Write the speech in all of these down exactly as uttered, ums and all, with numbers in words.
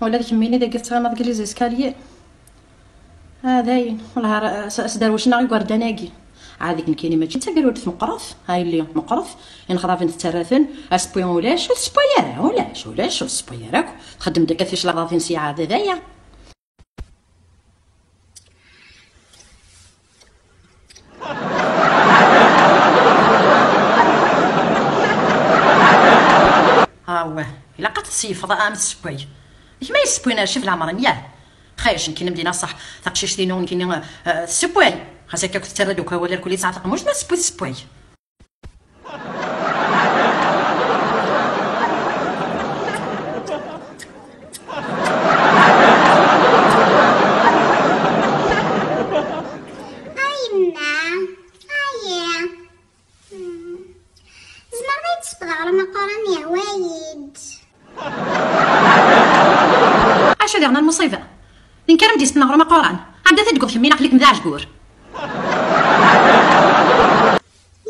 Ula d kemmini dagi tettɣamaḍ deg les escaliers. Ah, dayen, wellah ar-, s-, sderwcen-aɣ igerdan-agi. Ɛad nekkini mačči d tagrurt meqqret, a yelli, meqqret. Inexḍaben tettarra-ten, asewwi ulac, ur tessewway ara, ulac, ulac, ur tessewway ara akk. Txeddem-d akka ticlaḍatin s iɛad, d aya. Awah, ilaq ad tseyyfeḍ am tessewway. D kemm ay yessewwayen ar ccib leɛmer-im, yah? Xayec, nekkini m-d-iniɣ ṣṣeḥ, taqcict-inu nekkini, eh, eh, tessewway. Xas akka akk tettarra-d akk awal, irkul i tesɛa taqemmuct, ma tessewway, tessewway. A yemma, ayi. Hmm. Tzemreḍ ad yi-d-tesbeḍ aɣrum aquran, yehwa-yi-d. Acu diɣen a lmuṣiba? D nekk ara m-d-yesben aɣrum aquran? Ɛedda-t-id deg uxxam-nni, aql-ikem d aɛejgur.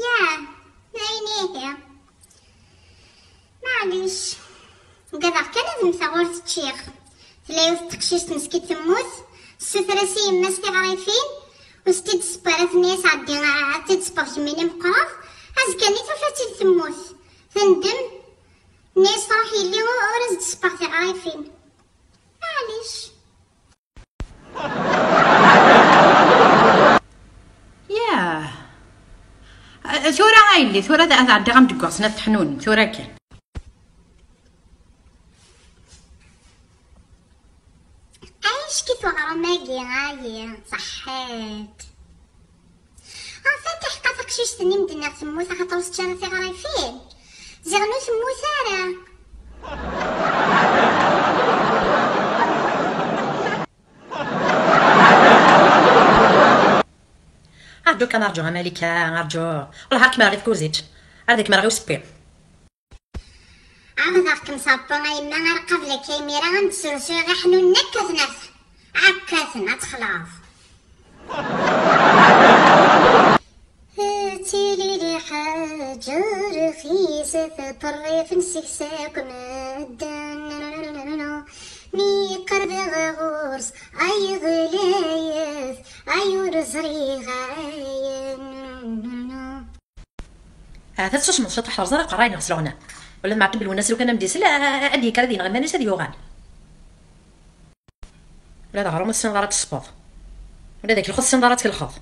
Yah, d ayen ihi. Maɛlic, ugadeɣ kan ad mmteɣ ur t-ččiɣ. Tella yiwet n teqcict meskint temmut, tessuter-as i yemma-s tiɣrifin, ur s-tt-id-tesseww ara, tenna-yas: "Ɛeddi, ad tt-id-tesbeɣ kemmini meqqret." Azekka-nni tufa-tt-id temmut. Tendem, tenna-yas: "Truḥ yelli, ur as-d-sewweɣ tiɣrifin." Maɛlic. Yah. Tura a yelli, tura ad, ad ɛeddiɣ-am deg waɣzen ad teḥnun, tura kan. Acu-k i tuɣrum-agi, ayi, ṣaḥḥit. Enfin, teḥqa teqcict-nni, m-d-nniɣ temmut axaṭer ur tečči ara tiɣrifin. Ziɣen ur temmut ara. Arǧu kan, arǧu a Malika, arǧu. Wellah ar kemmreɣ i tkuziǧ. Ar d kemmreɣ i usewwi. Ɛawdeɣ-kem s Ṛebbi a yemma, ar qabel akka imir-a ad m-d-srusuyeɣ iḥnunen akka-ten, akka-ten, ad texleḍ. Tili lḥaǧa rxiset, ṭerrifen seg-s akk medden. Mi qerbeɣ ɣur-s, ay ɣlayet, ay ur ẓriɣ ayen. Ahat ad tsusmeḍ ciṭuḥ, terẓiḍ aqerray-nneɣ s leɣna. Ula d Meɛtub Lwennas lukan ad m-d-isel, a-, a-, ad d-yekker ad yenɣ iman-is ad yuɣal. Ula d aɣrum ur tessineḍ ara ad tesbeḍ. Ula d akelxeḍ ur tessineḍ ara ad tkelxeḍ.